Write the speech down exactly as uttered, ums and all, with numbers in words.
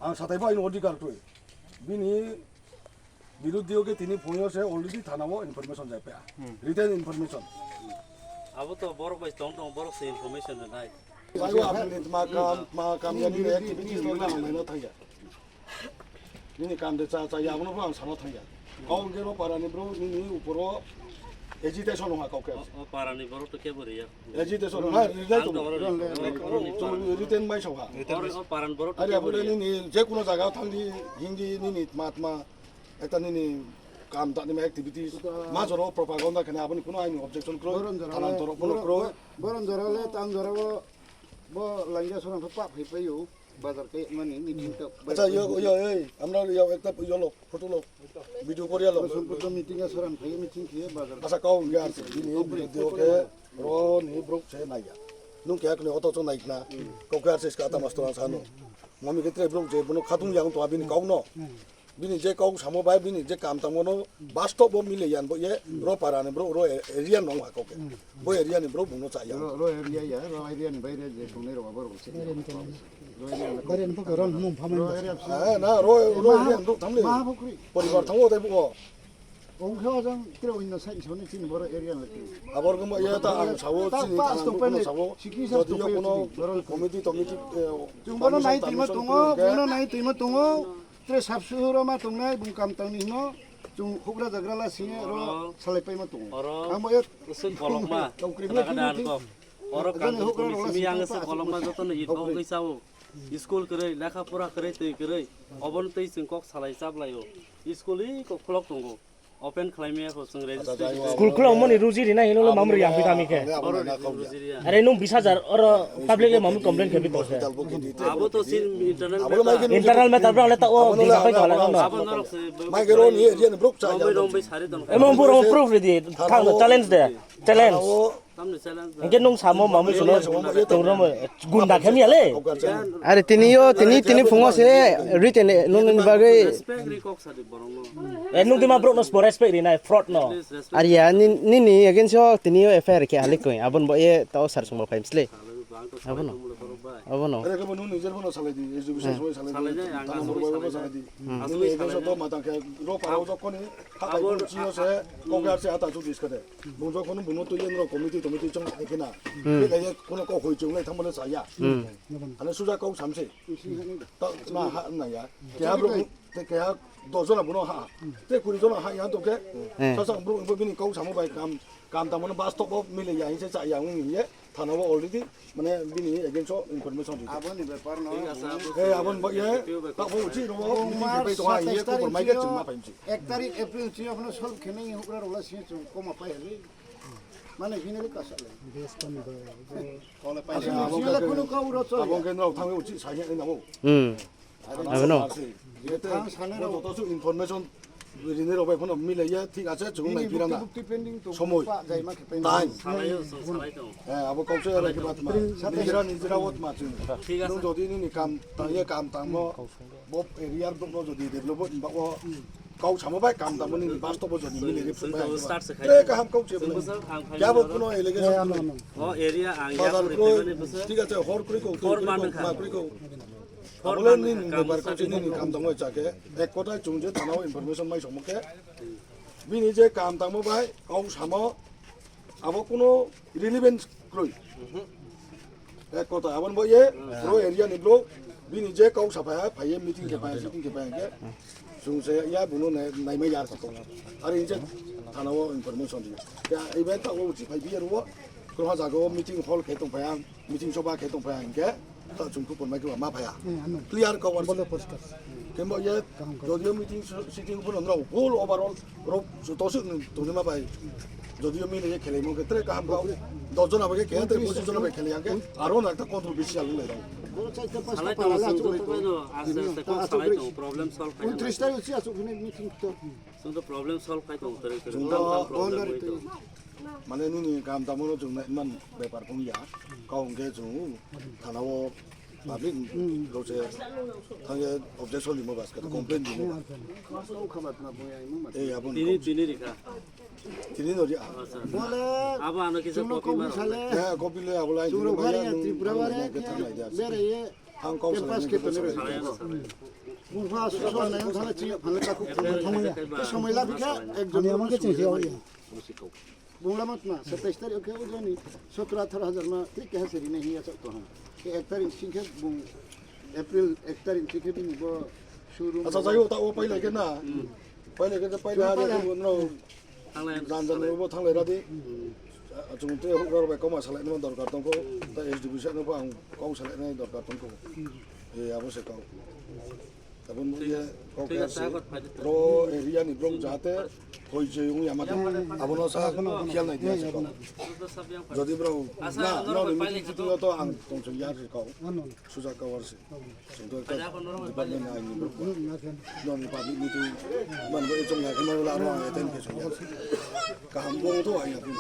Ang sathai bo aini odhikar kroi. Bini biruddhi yo khe tini phung yo se already thana wo information jai pha. Written information. Abo to borok bai tong tong, borok se information rwnai. Ayo, apni tma kam, tma kam ya, nini activities no ang naina thang ya. Nini kam de cha cha ya, abo no pho ang sana thang ya. Kau hwnkhe ro para ni brouh nini upor o agitation ong ha kau khe. O, o para ni borok to kebo ri ya. Agitation ong ha, ri lai tong. Written mai song ha. Oro o para ni borok to kebo ri ya. Are abo de nini je kuno jaga thang di, hing di nini tma tma. Ekta nini kam tangnaima activities, ma jora o propaganda khe nai, abo ni kuno aini objection kroi, thanang torok kuno kroi. Boron jora le tang jora o bo langya sorang khe pap hai pai ou, bazar khe mani meeting ta. Acha, yo, yo, ei, amra yo ekta yo lo, photo lo, video kor ya lo. Sompurto meeting ya sorang khe meeting khe bazar. Acha, kau hwnkhe ar se, bini video khe ro ni brouh se nai ya. Nung khe akni auto chong nai khna, kau khe ar se ska ta master ang sano. Mami khe tre brouh je bono khatung ya wng tong ha bini kau no. Bini je kau samo bai bini je kam tangmo no bastob bo mile yan bo ye ro para ni brouh ro area no ha kau khe. Bo area ni brouh bung no cha ya. Ro, ro area ya, ro area ni baire je tongnai rok abo rok se. Ro area ni brouh ron mung phamai. Ro area. Eh, na ro, ro area ni brouh thamle. Poribar thango tai bo. Ongkhe ojang tre oino side soni chini boro area ni. Abor gumbo ye ta ang sao chini ta ang sao. Jodi yo kono committee tomiti, eh, chung bono nai tuima tongo, bono nai tuima tongo. Tre sapsuro ma tongnai bung kam tangni hino, chung houhgra jagra la sing ye ro salai paima tongo. Oro amo yo usuk kolokma, tongkri kadang kadang meeting. Oro jani kam houhgra tongmi rok la simi sing yang pa se kolokma joto no hit kok gwi sao. School kwrwi, lekha pora kwrwi, twi kwrwi. Obo no twi chwng kok salai chaplai o. School i kok khlok tongo. Open khlai maya kho chwng register. School khulong mani ruji rina hino le mamri yang phi kami khe. Are nung bis hajar oro public le mamri complain khe bi tong khe. Abo to sin internal matter. Internal matter bra le ta o bisa pai thala no. Abo norok se. Mai khe ro ni area ni brouh cha ya. Rombai sari tong. Emang boro proof ready. Thang challenge de. Challenge. Tamni challenge. Hingke nung samo mamri sono tong rom gunda khe miya le. Are tini yo, tini, tini phungo se written nung ni bagwi. Respect ri kok sadi borok no. Eh, nung dima brouh no sbo respect ri nai, fraud no. Ari ya, ni, nini against o tini yo F I R khe halik koi. Abon bo ye tao sar sungbo phai msle. Abono. Abono. Are khe bo nung nijer bono salai di, education soi salai di. Salai di, ang tamo salai di. Nini against o to matang khe ro paro jokoni. Hakai bo chini se, kok ar se ata chu dis kade. Bung jokhon bung no tui ye nrao committee tomiti chong hai khe na. Khe lai ye kono kok hoi chung lai thangmo le sa ya. Ano suja kau sam se. Ta ma ha na ya. Keha brouh, te keha dos jona bung no ha. Te kuri jona ha ya tong khe. Sasa brouh bo bini kau samo bai kam, kam tamo no bastob bo mile ya hing se cha ya hing ye. Thana wo already, mane bini against o information ri. Abo ni bepar no. He, abo ni bo ye, ta bo uchi ro, meeting khe pai tong ha, ye khobor mai khe chwng ma phai mchi. Ek tarik April chini apno solve khe nai hukra rok la sini chwng koma pai hali. Mane finally kasa le. Abo khe no thang uchi sa ye na bo. Hmm. Abono. Joto su information rini rok bai phano mile ye, thik ase, chwng nai phira na. Somoi. Time. Salai o, salai tong. Eh, abo kau se aro kiba tma. Nijera, nijera wo tma chwng. Thik ase. Nung jodi nini kam tang ye kam tangmo. Bo area brouh no jodi develop bo, ba o kau samo bai kam tangmo nini bastob bo jodi mile ye phai. Tre kaham kau se bo. Ya bo kuno allegation. O area ang ya. Thik ase, hor kroi kau, twi kroi kau, ma kroi kau. Abo le nini bepar kau se nini kam tangmo cha khe, ek kota chung je thana o information mai songmo khe, bini je kam tangmo bai, kau samo, abo kuno relevance kroi. Ek kota, abo ni bo ye, bro area ni bro, bini je kau saphai ha, phai ye meeting khe phai, meeting khe phai khe, chung se ya bung no nai, naimai ya sa kau. Are hing je thana o information di. Ya, even ta o uchi phai bi ya ro, kro ha jaga o meeting hall khe tong phai ang. Meeting soba khe tong phai hing khe, ta chung khupor mai khe ma phai ya. Clear kau ar. Kembo ye, jodio meeting sitting phuno nrao whole overall rok joto se tongni ma bai. Jodio mile ye khelaimo khe tre kaham kau. Dos jona bai khe khe, tre pochis jona bai khela ya khe, aro na ekta control bisi alung lai rao. Salai tong, salai tong, aste aste kok salai tong, problem solve khai. Untris tarik uchi achuk hini meeting to. Chung to problem solve khai tong, tere tere. Chung to mane nini kam tamo no chung nai man bepar phung ya. Kau hingkhe chung thana o public rok se thang ye objection rimo bas khe complain rimo. Ei, abo ni tini, tini rikha. Tini no ri a. Abo ano kisa copy ma rok. Copy le abo lai chung rok bari ya Tripura bari khe bere ye. Ang kau campus salai ke toni roi. Bung pha suso nai thang chini phan le kaku. Somoi la bikha ekjon. Bung lama tma, satais tarik khe ujoni sotro atharo hajar ma, thik keha se rinai hing ya chak to ha. Khe ek tarik sing khe bung, April ek tarik sing khe bini bo showroom. Acha, jai o, ta o pailai khe na. Pailai khe, pailai ha, bo no. Jan jan bo thanglai ra di. Chung te houhgra bai kauma salai nai dorkar tong kho. Ta S D B sir no pho ang kau salai nai dorkar tong kho. E, abo se kau. Abo ni ye kau khe se, ro area ni brouh jahate hoichoi ong ya ma tong. Abo no sa khial nai di se kau. Jodi brouh na, no ni meeting chiting yo to ang tong chong ya se kau. Suja kau ar se. Chung to ekta department ni aini brouh. No ni public meeting, man bo e chong ya khe no la no ang attend khe chong ya. Kaham bo to ang ya khe.